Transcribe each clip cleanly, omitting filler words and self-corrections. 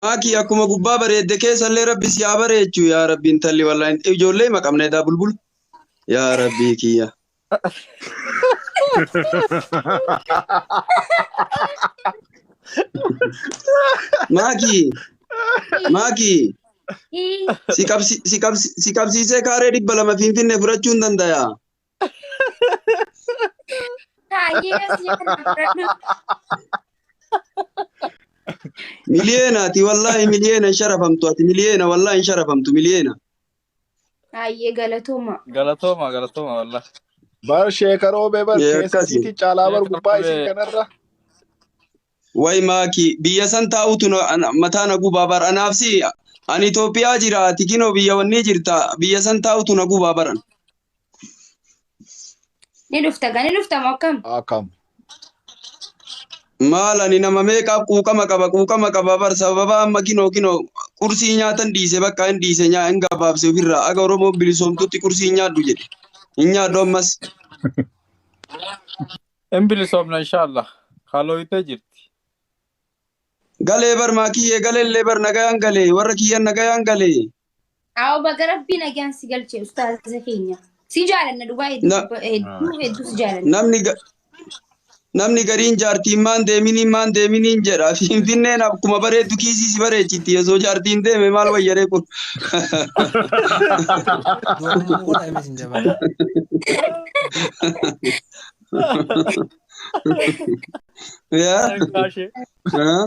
Maakii akkuma gubbaa bareedde keessallee rabbi si haa bareechu yaa rabbi intalli wallaahi ijoollee hima qabna edaa bulbul yaa rabbii kiyya. Maakii maakii si qabsi si qabsi si qabsiisee kaaree 200 finfinne fudhachuu hin danda'a. Hayyee si kana fudhadhu. Miliyeena ati wallaahi miliyeena hin sharafamtu ati miliyeena wallaahi hin sharafamtu miliyeena. Hayyee galatooma. Galatooma galatooma wallah. Bar sheeka roobee bar Yee keessa akkasi. isiitti caalaa bar Sheeka gubbaa isii roobee. kanarra. Way maaki biyya san taa'utu mataa na gubaa bar anaaf si ani Itoophiyaa jira ati kinoo biyya wanni jirta biyya san taa'utu na gubaa baran. Ni dhufta gaa ni dhufta moo akkam? Akkam. Maal ani nama meeqaaf quuqama qaba quuqama qaba bar sababa amma kinoo kinoo qursii nyaatan dhiise bakka hin dhiise nyaa hin gabaabse ofirraa aga Oromoon bilisoomtutti qursii hin nyaadhu jedhe hin nyaadhu ammas. Hin bilisoomna inshallah. Kalooyitee jirti. Galee bar maakiyyee galeellee bar nagayaan galee warra kiyyan nagayaan galee. Awo baga rabbii nagaan si galche ustaaza keenya. Si jaalanna dhugaa hedduu hedduu hedduu si jaalanna. Namni namni gariin jaartiin maan deeminiin maan deeminiin jedha. Finfinneen akkuma bareeddu kiisii si bareechitti osoo jaartiin deeme maal wayyaree kun. Du'aa'uma godhaa hime isin jabaa. Yaa. Kaashee. Ah.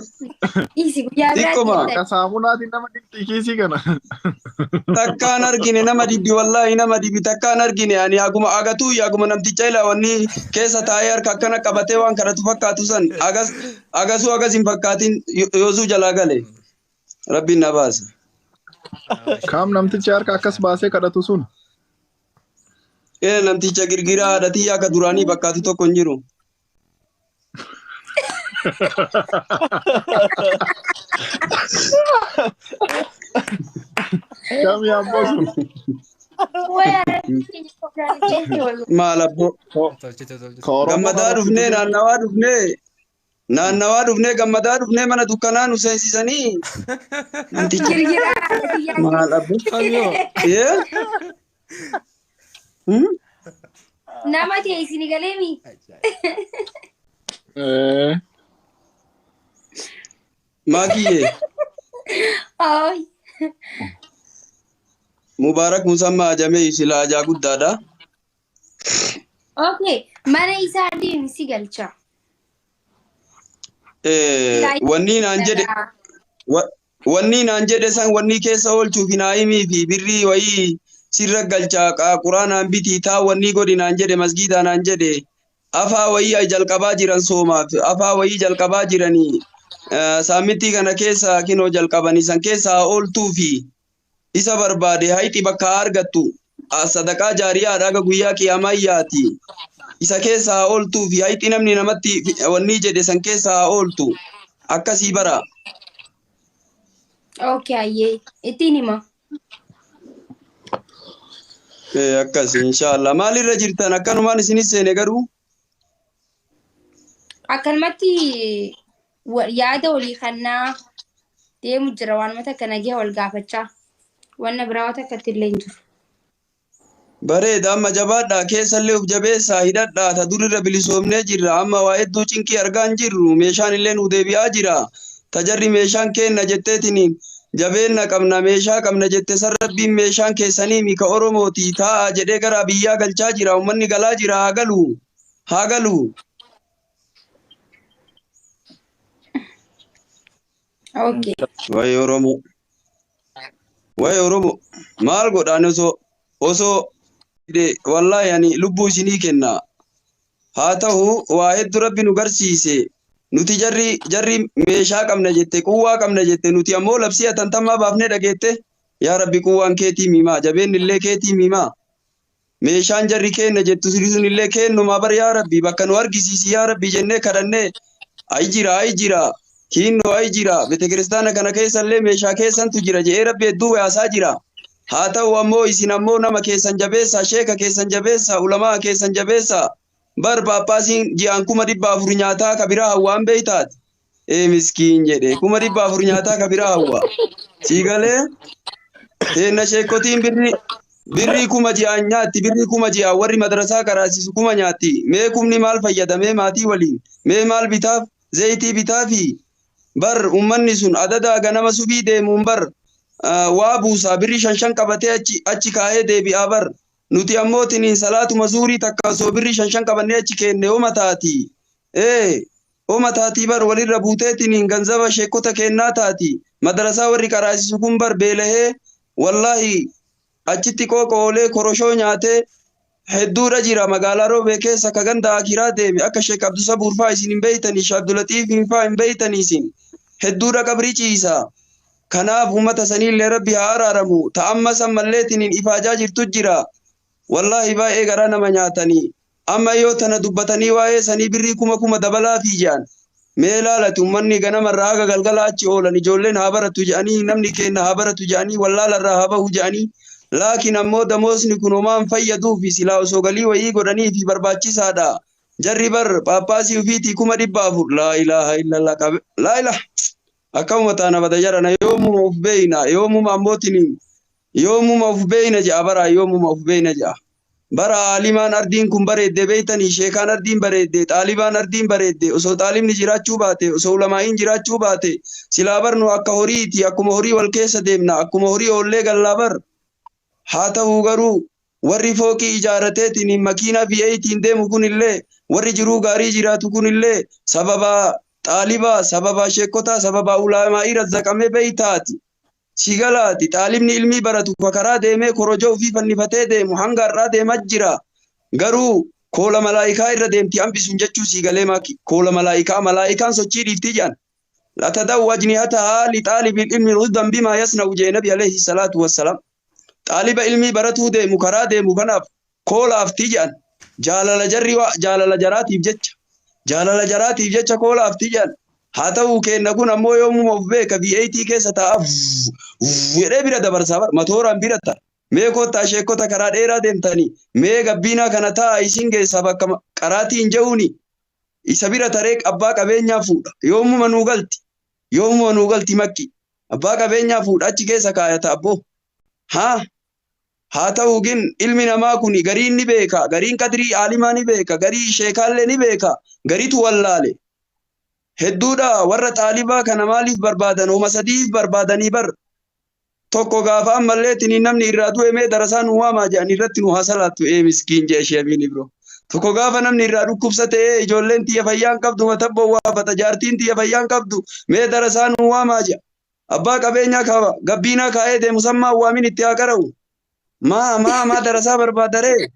Dhiisi guyyaa biraatti Xiqqoma. jedhan. Akka saamunaatiin nama dibxii kiisii kana. Takkaan argine nama dibbi wallaahi nama dibbi takkaan argine ani haguma agatuu haguma namticha ilaa wanni keessa taa'ee harka akkana qabatee waan kadhatu fakkaatu san agas agasuu agas hin fakkaatin yoosuu jalaa gale rabbiin na baase. Kaam namtichi harka akkas baasee kadhatu sun. Ee namticha girgiraa haadha tiyyaa akka duraanii fakkaatu tokko hin jiru. Kam yaammoo sun. Way arrabbii keenya koflaan jetti wal. Maal abboo. Tolchite tolchite. Ka Oromoo Gammadaa dhufnee arrabsitu. naannawaa dhufnee naannawaa dhufnee gammadaa dhufnee mana dukkanaa nu seensisanii namticha Girgiraa haadha tiyyaa maal abboo. Kamiyoo. Ee? Hmm? Nama ta'e isin galeemi. Eh. Maakiyyee. Ooy. Mubaarak Musammaa ajamee sila ajaa guddaadha. Okay. Mana isaa deemi si galcha. Wanni naan jedhe wanni naan jedhe san wanni keessa oolchuuf naa'imii fi birrii wayii sirra galchaa quraanaan bitii taa wanni godhi naan jedhe masgiidaa naan jedhe afaa wayii jalqabaa jiran soomaaf afaa wayii jalqabaa jiranii saammittii kana keessa kinoo jalqabanii san keessa haa ooltuu fi isa barbaade hayxi bakka haa argattu sadaqaa jaariyaadha haga guyyaa qiyaamaa yaati isa keessa haa ooltuu fi hayxi namni namatti wanni jedhe san keessa haa ooltu akkasii bara. Okay ayyee ittiin hima. Akkas inshaallah maalirra jirtan akkanumaan isinis seene garuu. Akkanumatti yaada walii kannaa deemu jira waanuma takka nagee wal gaafachaa. Wanna biraa waan takka illee hin jiru. Bareeda amma jabaadhaa keessallee uf jabeessaa hidhadhaa ta durirra bilisoomnee jirra amma waa hedduu cinqii argaa hin jirru meeshaan illee nu deebi'aa jira ta jarri meeshaan keenna jetteetiin jabeenna qabna meeshaa qabna jette san rabbiin meeshaan keessanii mika Oromooti taa'aa jedhee gara biyyaa galchaa jira ummanni galaa jira haa galu haa galu. Okay. Wayi Oromoo. Wayi Oromoo maal godhaan osoo osoo wallaahi ani lubbuu isinii kenna. Haa ta'u waa hedduu rabbi nu garsiise. Nuti jarri jarri meeshaa qabna jette quwwaa qabna jette nuti ammoo labsii atantamaa baafnee dhageette yaa rabbi quwwaan keetii miimaa jabeenni illee keetii miimaa. Meeshaan jarri keenna jettu sun illee keennumaa bar yaa rabbi bakka nu argisiisi yaa rabbi jennee kadhannee ayi jira ayi jira kiinnoo ayi jira betekiristaana kana keessa illee meeshaa keessantu jira jedhee rabbi hedduu yaasaa jira. Haa ta'u ammoo isin ammoo nama keessan jabeessaa sheeka keessan jabeessaa ulamaa keessan jabeessaa bar paappaasiin ji'aan 400,000 nyaataa ka biraa hawwaan beeytaati. Ee miskiin jedhe 400,000 nyaataa ka biraa hawwa. Sii galee teenna sheekotiin birrii 1000 ji'aan nyaatti, birrii 1000 ji'aan warri madrasaa karaasisu 1000 nyaatti. Mee kumni maal fayyadamee maatii waliin? Mee maal bitaaf? Zayitii bitaafi? Bar ummanni sun adadaa ganama subii deemuun bar waa buusaa birrii shan shan qabatee achi kaa'ee deebi'aa bar. Nuti ammoo tiniin salaatuma zuurii takka osoo birrii shan shan qabannee achi keenne homa taati. Ee homa taatii bar walirra buutee tiniin ganzaba sheekota kennaa taati. Madrasaa warri qaraasisu kun bar beelahee wallaahi achitti qooqa oolee koroshoo nyaatee hedduudha jira magaalaa Roobee keessa ka ganda akiraa deeme akka Sheek Abdusabuur faa isin hin beeytanii, Sheek Abdulatiif faa hin beeytanii isin hedduudha qabrii ciisa. Kanaaf uummata saniillee Rabbi haa araaramu. Ta amma san malleetiniin ifaajaa jirtu jira. Wallaahi baay'ee garaa nama nyaatanii. Amma yoo tana dubbatanii waa'ee sanii birrii kuma kuma dabalaa fi jedhan. Mee laalati uummanni ganamarraa haga galgala achi oolan ijoolleen haa baratu jedhanii, namni keenya haa baratu jedhanii, wallaalarraa haa bahu jedhanii. Laakiin ammoo damoosni kun homaan fayyaduufi silaa osoo galii wayii godhanii fi barbaachisaadha. Jarri bar paappaasii ofiitii 400,000 laa ilaaha illallah qabe laa ilaaha akkamuma taana bada jarana yoomuma of beeyna, yoomuma ammootiniin yoomuma of beeyna je'a bara, yoomuma of beeyna je'a. Bara aalimaan ardiin kun bareedde beeytanii, sheekaan ardiin bareedde, xaalibaan ardiin bareedde, osoo xaalibni jiraachuu baate, osoo ulamaa'iin jiraachuu baate, silaa barnu akka horiiti, akkuma horii wal keessa deemna, akkuma horii oollee gallaa bar. Haa ta'uu garuu warri fooqii ijaarateetiin makiinaa V8 deemu kunillee, warri jiruu gaarii jiraatu kunillee sababa xaalibaa, sababa sheekotaa, sababa ulamaa'ii razzaqamee beeytaati. Sigalaati xaalibni ilmii baratu karaa deemee korojoo ofii fannifatee deemu hanga har'aa deemaa jira. Garuu koola malaayikaa irra deemti hambisuun jechuu siigalee maaki koola malaayikaa malaayikaan sochii dhiiftii jedhan. Latadawu ajnihatahaa li xaalibil ilmi rudan bimaa yasna'u jee nabi alayhi salaatu wassalaam. Xaaliba ilmii baratuu deemu karaa deemu kanaaf koola aftii jedhan. Jaalala jarri jaalala jaraatiif jecha. Jaalala jaraatiif jecha koola aftii jedhan. Haa ta'uu kenna kun ammoo yoomuma of beeka V8 keessa taa'aa jedhee bira dabarsaa bar matooraan bira ta'a. Mee kottaa sheekota karaa dheeraa deemtanii mee gabbiinaa kana taa'a isin geessaa bakka qaraatii hin je'uuni. Isa bira taree abbaa qabeenyaa fuudha. Yoomuma nuu galti. Yoomuma nuu galti makki. Abbaa qabeenyaa fuudha achi keessa kaayata abboo. Haa haa ta'uu gin ilmi namaa kun gariin ni beeka, gariin qadrii aalimaa ni beeka, garii sheekaallee ni beeka, gariitu wallaale. Hedduudha warra xaalibaa kana maaliif barbaadan? Homa sadiif barbaadanii bar. Tokko gaafa ammallee tiniin namni irraa du'e mee darasaa nu waamaa jedhan irratti nu haa salaattu ee miskiin jee sheemiin ibro. Tokko gaafa namni irraa dhukkubsate ijoolleen tiyya fayyaan qabdu matabboo waafata jaartiin tiyya fayyaan qabdu mee darasaa nu waamaa jedha. Abbaa qabeenyaa kaaba gabbiinaa kaa'ee deemu sammaa waamin itti haa qara'u. Maa maa maa darasaa barbaadaree?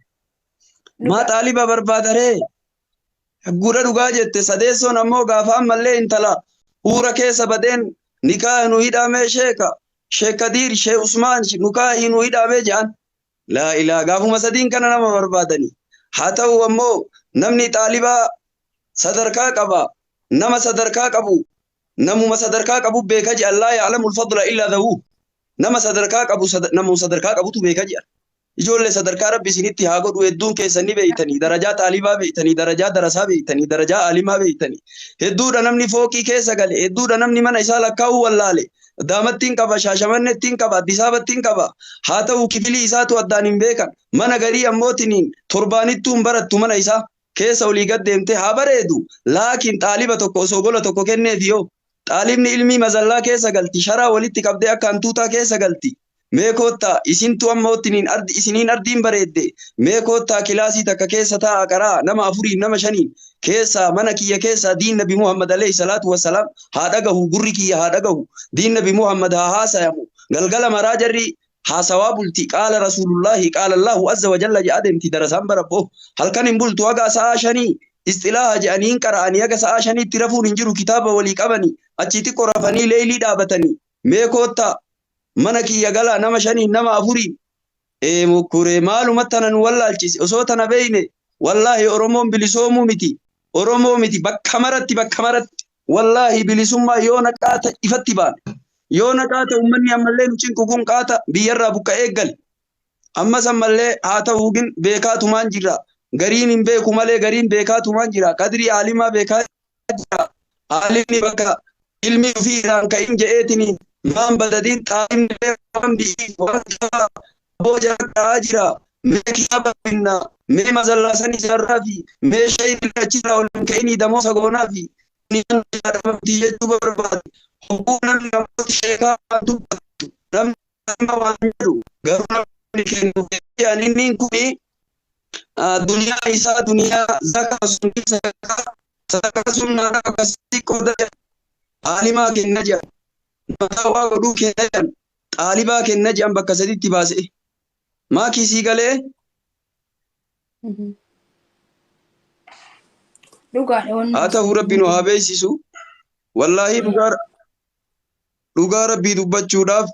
Maa xaaliba barbaadaree? Gura dhugaa jette sadeessoon ammoo gaafa ammallee intala huura keessa badeen nikaa nu hidhamee sheeka Sheek Kadiir Sheek Usmaan nukaahii nu hidhamee jedhan. Laa ilaa gaafuma sadiin kana nama barbaadanii. Haa ta'u ammoo namni xaalibaa sadarkaa qaba. Nama sadarkaa qabu namuma sadarkaa qabu beeka jedhan laa ya'lamul fadla illaa dhawuu. Nama sadarkaa qabu namuma sadarkaa qabutu beeka jedhan. Ijoollee sadarkaa Rabbi isinitti haa godhu hedduun keessan ni beeytanii, darajaa xaalibaa beeytanii, darajaa darasaa beeytanii, darajaa aalimaa beeytanii. Hedduudha namni fooqii keessa gale, hedduudha namni mana isaa lakkaa'uu wallaale. Daamattiin qaba, Shaashamannettiin qaba, Addisaabattiin qaba. Haa ta'u kifilii isaatu addaan hin beekan. Mana garii ammootiniin torbaanittuu hin barattu mana isaa. Keessa olii gad deemtee haa bareedu. Laakiin xaaliba tokko osoo gola tokko kenneef yoo xaalibni ilmii mazallaa keessa galti, sharaa walitti qabdee akka hantuutaa keessa galti. Mee koottaa isintu ammootiniin ardi isiniin ardiin bareedde. Mee koottaa kilaasii takka keessa taa'a qaraa nama afuriin nama shaniin keessaa mana kiyya keessaa diin Nabi Muhammad alayhi salaatu wassalaam haa dhagahu, gurri kiyya haa dhagahu, diin Nabi Muhammad haa haasayamu. Galgala maraa jarri haasawaa bulti qaala rasuulullaahi qaala Allahu azza wa jalla jedhaa deemti darasaan barabbo. Halkan hin bultu haga sa'a shanii isxilaaha jedhanii hin qara'anii haga sa'a shaniitti rafuun hin jiru kitaaba walii qabanii achii xiqqoo rafanii leeylii dhaabatanii. Mee koottaa mana kiyya galaa nama shaniin nama afuriin ee mukkuree maaluma tana nu wallaalchise osoo tana beeyne wallaahi Oromoon bilisoomuu miti, Oromoo miti bakka maratti bakka maratti wallaahi bilisummaa yoo naqaata ifatti baane yoo naqaata uummanni ammallee nu cinqu kun qaata biyyarraa buqqa'ee gale. Ammas ammallee haa ta'uu gin beekaatumaan jira, gariin hin beeku malee gariin beekaatumaan jira, qadrii aalimaa beekaa jira. Aalimni bakka ilmi ofii irraan ka'in je'eetini maan badadiin xaalimni waan bi'ii waan kitaaba aboo jara jira. Mee kitaaba binna mee mazallaa san ijaarraa fi mee shayin achirraa ol hin ka'inii damoosa goonaa fi ni jedhamti jechuu barbaade. Hogguu namni namoota sheekaa waan dubbatu namni waan jedhu garuu namni kennu inni kuni duniyaa isaa duniyaa zakaa sun sadaqaa sunnaadha akkasitti qooda aalimaa kenna jedhan mataa waa godhuu kenna jedhan xaalibaa kenna jedhan bakka saditti baase maa kiisii galee. Dhugaadha wanni. Haa ta'u rabbi nu haa beeksisu. Wallaahi dhugaa rabbii dubbachuudhaaf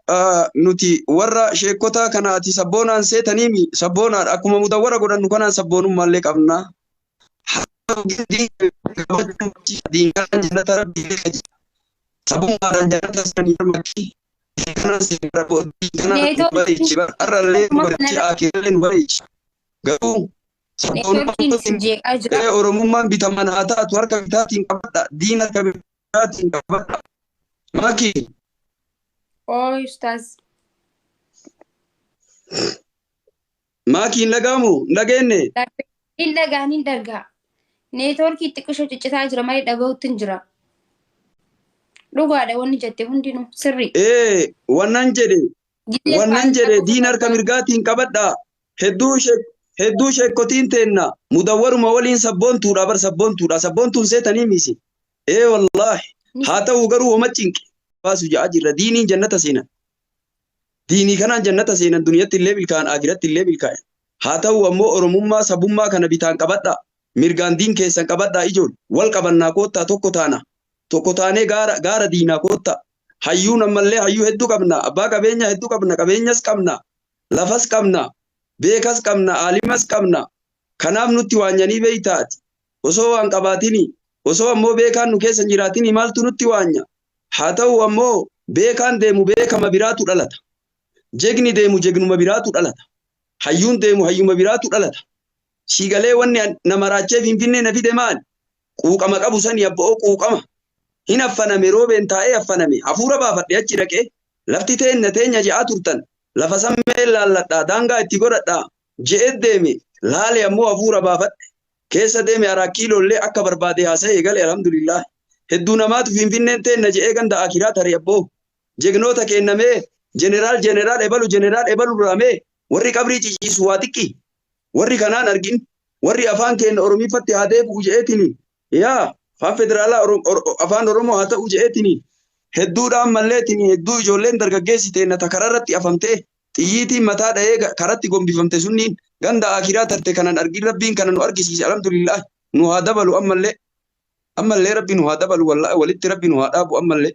nuti warra sheekotaa kanaati sabboonaan seetaniimi sabboonaadha akkuma mudawwara godhannu kanaan sabboonummaallee qabna. Diingaan jannata rabbii sabummaadhaan jannata sanii makkii kanaan seera kanaan nu bareechi har'allee nu bareechi akirallee nu bareechi garuu sabboonummaan oromummaan bitaman haa taatu harka bitaatiin qabadha diin harka bitaatiin qabadha maki. Oi, ustaz. Maki hin dhaga'amu hin dhageenye. Hin dhagaa hin dhagaa. Neetwoorkii xiqqishoo ciccitaa jira malee dhaga'uutti hin jira. Dhugaadha wanni jette hundinuu sirrii. Wannan jedhe diin harka mirgaatiin qabadha. Hedduu sheekotiin teenna mudawwaruma waliin sabboontuudha bar sabboontuudha sabboontuun seetanii misi. Wallaahi haa ta'u garuu homa cinqe baasu ja'a jirra diiniin jannata seenan. Diinii kanaan jannata seenan duniyatti illee milkaa'an akiratti illee milkaa'an. Haa ta'u ammoo oromummaa sabummaa kana bitaan qabadha. Mirgaan diin keessan qabadhaa ijool wal qabannaa koottaa tokko taana. Tokko taanee gaara diinaa koottaa. Hayyuun ammallee hayyuu hedduu qabna. Abbaa qabeenyaa hedduu qabna. Qabeenyas qabna. Lafas qabna. Beekas qabna. Aalimas qabna. Kanaaf nutti waanyanii beeytaati. Osoo waan qabaatini osoo ammoo beekaan nu keessa hin jiraatini maaltu nutti waanya. Haa ta'u ammoo beekaan deemu beekama biraatu dhalata. Jegni deemu jegnuma biraatu dhalata. Hayyuun deemu hayyuma biraatu dhalata. Siigalee wanni nama raachee Finfinnee na fide maali? Quuqama qabu sani abba'oo quuqama. Hin affaname roobeen taa'ee affaname. Hafuura baafadhe achi dhaqee lafti teenya teenya je'aa turtan. Lafa sammee laalladhaa daangaa itti godhadhaa je'ee deeme laale ammoo hafuura baafadhe. Keessa deeme araa kiiloollee akka barbaade haasa'ee gale alhamdulillah. Hedduu namaatu Finfinneen teenna je'ee ganda akiraa tarii abboo. Jegnoota kennamee jeneraal ebalu jeneraal ebalu raamee warri qabrii ciciisu waa xiqqi. Warri kanaan argin warri afaan keenya Oromiifatti haa deebi'u je'eetini. Yaa afaan federaalaa afaan Oromoo haa ta'u je'eetini. Hedduudhaan malleetini hedduu ijoolleen dargaggeessi teenna ta kararratti afamtee xiyyiitiin mataa dha'ee karatti gombifamte sunniin ganda akiraa tarte kanan argin rabbiin kana nu argisiise alhamdulillah nu haa dabalu ammallee. Ammallee rabbi nu haa dabalu wallaahi walitti rabbi nu haa dhaabu ammallee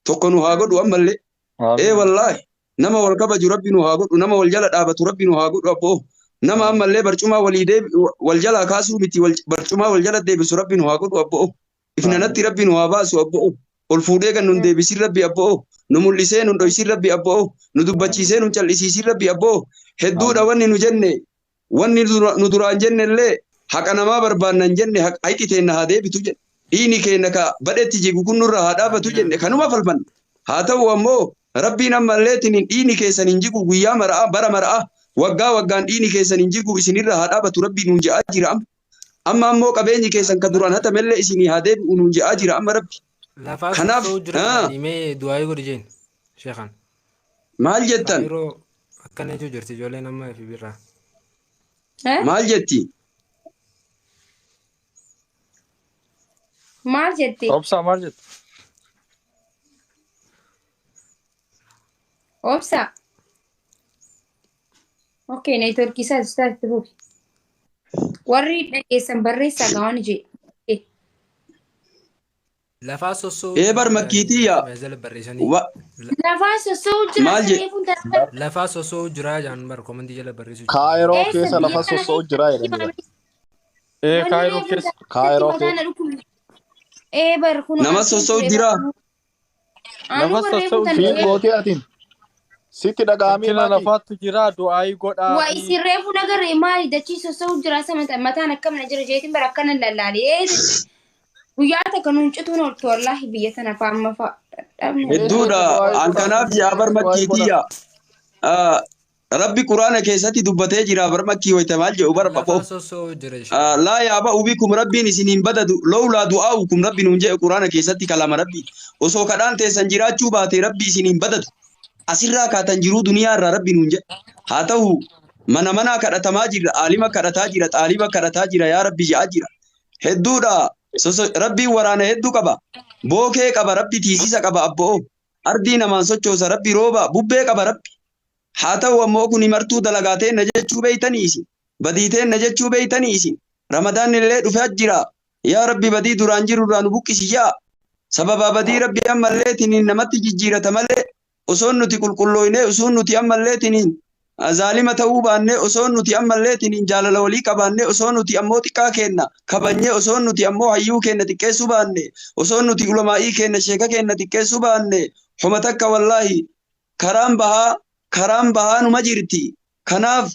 tokko nu haa godhu ammallee. Wallaahi nama wal kabaju rabbi nu haa godhu nama wal jala dhaabatu rabbi nu haa godhu abboo. Nama ammallee barcumaa walii wal jalaa kaasuu miti barcumaa wal jala deebisu rabbi nu haa godhu abboo. Ifnanatti rabbi nu haa baasu abboo. Ol fuudhee kan nun deebisin rabbi abboo. Nu mul'isee nun dhoysin rabbi abboo. Nu dubbachiisee nun cal'isiisin rabbi abboo. Hedduudha wanni nu jenne wanni nu duraan jenne illee haqa namaa barbaannan jenne haqi teenna haa deebitu jenne. Diini keenya ka badhetti jigu kun nurra haa dhaabatu jenne kanuma falman. Haa ta'u ammoo rabbiin ammalleetiin diini keessan hin jigu guyyaa mara'a bara mara'a waggaa waggaan diini keessan hin jigu isinirra haa dhaabatu rabbi nuun je'aa jira amma. Amma ammoo qabeenyi keessan ka duraan hatamellee isinii haa deebi'u nuun je'aa jira amma rabbi. Kanaaf mee du'aayii godhi jeen sheekan. Maal jettan? Yeroo akkana jechuu jirti ijoolleen amma fi birraa. Maal jetti? Maal jetti? Obsaa maal jetti? Obsaa. Okay, neetwoorkii isaa itti fufi. Warri dhageessan barreessaa gaawwan ijee. Lafaa sossoo. Bar makkiitii yaa. Lafaa sossoo jira. Maal jedhe? Lafaa sossoo jira jaan bar komantii jala barreessu. Kaayiroo keessa lafa sossoo jira jedhanii. Kaayiroo keessa. Kaayiroo keessa. Bar kun. Nama sossoo jira. Lafa sossoo jira. Fiin gootee atiin. Sitti dhaga'amee Rakkina lafaatu jira du'aayii godhaa. Waa isin reefu nagarree maali dachii sossoo jira sama mataan akkam na jira jeetiin bara akkana lallaalee. Guyyaa takka nuun cituun ooltu wallaahi biyya tana fa'a amma fa'a. Dadhabne. Hedduudha. An kanaaf yaa bar makkiitiyya. Rabbi Quraana keessatti dubbatee jira bar makkii wayita maal jedhu bar Lafaa ba'o. sossoo'u jira ishee. Laa yaaba'u bikum rabbiin isin hin badadu lawlaa du'aa'ukum rabbi nuun jedhe Quraana keessatti kalama rabbi. Osoo kadhaan teessan jiraachuu baate rabbi isin hin badadu. Asirraa kaatan jiruu duniyaa irraa rabbi nuun jedhe. Haa ta'u mana manaa kadhatamaa jira, aalima kadhataa jira, xaaliba kadhataa jira, yaa rabbi jedhaa jira. Hedduudha. Rabbiin waraana hedduu qaba. Bookee qaba rabbi tiisisa qaba abbo'oo. Ardii namaan sochoosa rabbi rooba bubbee qaba rabbi. Haa ta'u ammoo kuni martuu dalagaa teenna jechuu beeytanii isin. Badii teenna jechuu beeytanii isin. Ramadaanni illee dhufee jira. Yaa rabbi badii duraan jiru irraa nu buqqisi yaa. Sababa badii rabbi ammallee tiniin namatti jijjiirata malee osoon nuti qulqullooyne osoon nuti ammallee tiniin zaalima ta'uu baanne osoon nuti ammallee tiniin jaalala walii qabaanne osoo nuti ammoo xiqqaa keenna kabajne osoo nuti ammoo hayyuu keenna xiqqeessuu baanne osoo nuti ulamaa'ii keenna sheeka keenna xiqqeessuu baanne homa takka wallaahi karaan bahaa numa jirti. Kanaaf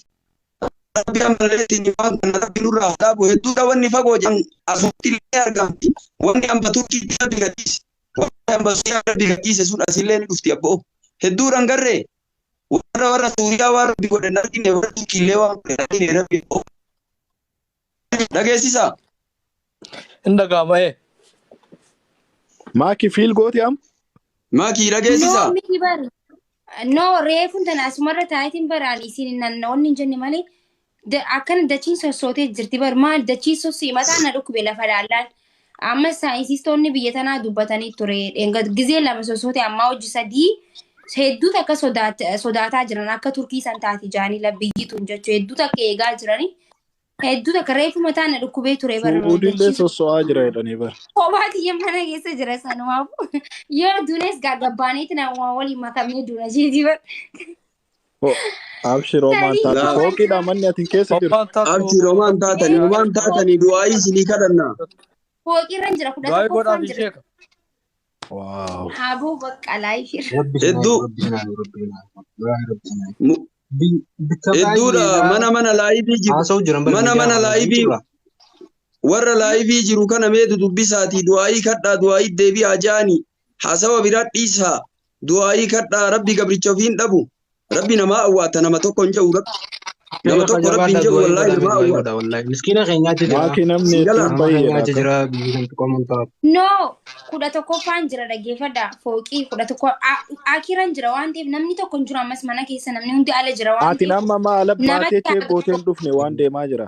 rabbi ammallee tiniin waan kana rabbi nurraa haa dhaabu. Hedduudha wanni fagoo jedhan asumatti illee argamti. Wanni hamba Turkiitti rabbi gadhiise. Wanni hamba Suuriyaa rabbi gadhiise sun asillee ni dhufti abboo. Hedduudhaan garree warra Suuriyaa waan rabbi godhe hin argine warra Turkiillee waan godhe hin argine rabbi abboo. Dhageessisaa. Hin dhaga'ama ee. Maaki fiil gooti am? Maakii dhageessisaa. No miti bari. No reefuun tana asumarra taayitiin baraan isin nannawoonni hin jenne malee akkana dachiin sossootee jirti bar maal dachiin sossii mataan na dhukkube lafa laallaan. Amma saayinsistoonni biyya tanaa dubbatanii ture gizee lama sossoote ammaa hojii sadii hedduu takka sodaataa jiran akka Turkii san taate jaanii labbiyyi tun jechuu hedduu takka eegaa jiranii hedduu takka reefu mataan na dhukkubee ture bar Suudiillee dachiin sosso'aa jira jedhanii bar. kophaa kiyya mana keessa jira sanumaaf yoo duunes gaggabaaneeti nama waliin makamee duuna jeeti bar. Abshir homaan Sadii taate. Laa. Fooqiidha manni ati keessa jirtu. Homaan taatu. Abshir homaan taatanii homaan taatanii du'aayii isinii kadhanna. Fooqiirra jira kudha Du'aa godhaaf tokkoffaan jira. ishee. Waaw. Haboo bakka laayifirra. Hedduu hedduudha mana mana laayivii jiru. Haasa'u jiran bara Mana miidiyaa mana kana laayivii jechuudha. warra laayivii jiru kana meetu dubbisaatii du'aayii kadhaa du'aayii deebi'aa ja'anii haasawa biraa dhiisaa du'aayii kadhaa rabbi gabricha ofiin dhabu rabbi namaa awwaata nama tokko hin jedhu rabbi nama Sheekha tokko rabbi hin jabaadhaa jedhu du'aa wallaahi godhaa namaa du'aa awwaata. godhaa wallaahi. Miskiina keenyaatti jira. Maaki namni Jala. hedduun Nama baay'eedha keenyaatti akka. jira biyyi kan tuqamuun taatu. No kudha tokkoffaan jira dhaggeeffadha fooqii kudha tokko akiran jira waan ta'eef namni tokko hin jiru ammas mana keessa namni hundi ala jira waan Ati ta'eef amma ma ala baatee namatti chee gootee hin dhufne waan deemaa jira.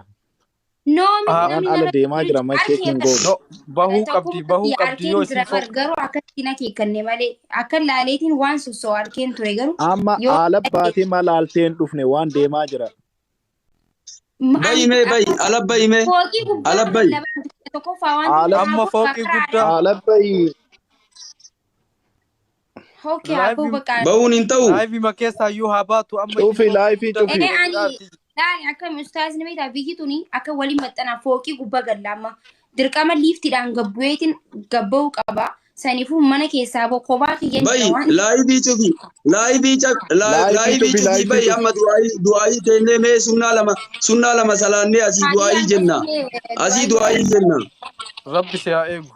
No miti Ah, Waan namni ala nama deemaa jira ma arkee cheekiin goone. No bahuu qabdi bahuu tokkummaa qabdi yoo arkeen isin jira bar fooq. garuu akkatti na keekkanne malee akka laaleetiin waan sossoo arkeen ture garuu Amma yoo ala baatee ma laaltee hin dhufne waan deemaa jira. Bayi mee bayi ala bayi mee fooqii gubbaa ala bayi. lama tokkoffaa waan Ala ta'eef Amma haboo fooqii bakka guddaa. ala bayi. hookee haboo Laayivii bakka Bahuun hin ta'u. laayivii keessaa iyyuu haa baatu amma isin Cufi fooqii laayifii guddaa cufi. Ee ani godhaati. laani akkam ustaazni beektaa biyyi tuni akka waliin maxxanaa fooqii gubbaa galla amma dirqama liiftiidhaan gabbu'eetiin gabba'uu qaba. Saniifuu mana keessaa boo kophaa kiyyan jira Bayi waan laayivii cufi laayivii Laayifii laayivii cufi cufi laayifii bayi cufi. amma du'aayii teennee mee sunnaa lama salaannee asii Haadhi du'aayii jenna. hanqasillee Asii du'aayii du'aayii jenna. Rabbi si haa eegu.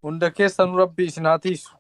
Hunda keessanuu rabbi isin haa tiisu.